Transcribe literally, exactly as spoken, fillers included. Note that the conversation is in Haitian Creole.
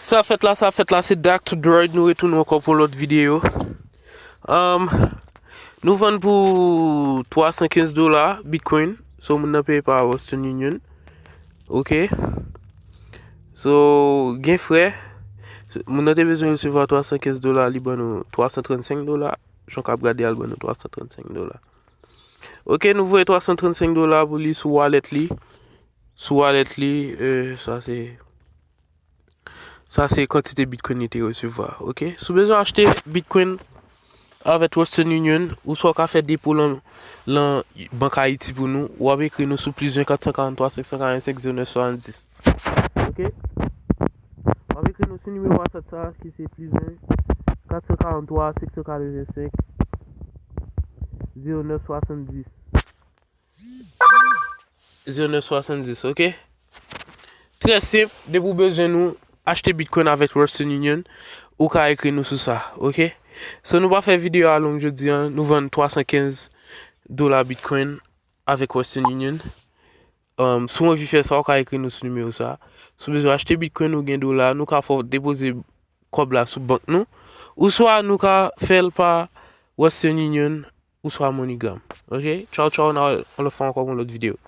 Sa fèt la, sa fèt la, se Doctor Droid, nou retounen ankò pou lòt videyo. Um, nou vann pou twa san kenz dola Bitcoin. So, moun nan peye pa Western Union. Ok. So, gen frè. Moun nan te bezwen resevwa twa san kenz dola, li ban nou twa san trannsenk dola. Jan k ap gade al ban nou twa san trannsenk dola. Ok, nou voye twa san trannsenk dola pou li sou wallet li. Sou wallet li, euh, sa se Sa se kantite Bitcoin li te resevwa, ok? Si w bezwen achte Bitcoin avèk Western Union, ou swa w ka fè depo lan, lan Bank Ayiti pou nou, w ap ekri nou sou plis yen kat san karant twa senk san karant senk zewo nèf swasanndis. Ok? W ap ekri nou sou nimewo WhatsApp sa ki se plis yen kat san karant twa senk san katreven senk zewo nèf swasanndis. Zewo nèf swasanndis, ok? Trè senp, depi w bezwen nou achte Bitcoin avèk Western Union, ou ka ekri nou sou sa, ok? So, nou pa fè videyo a long jodi a, nou vann twa san kenz dola Bitcoin avèk Western Union. Um, si w anvi fè sa, ou ka ekri nou sou nimewo sa. Si w bezwen achte Bitcoin ou gen dola, nou ka fè w depoze kòb la sou bank nou. Oswa nou ka fè l pa Western Union oswa MoneyGram. Ok? Tchaw, tchaw, n a wè yon lòt fwa ankò pou yon lòt videyo.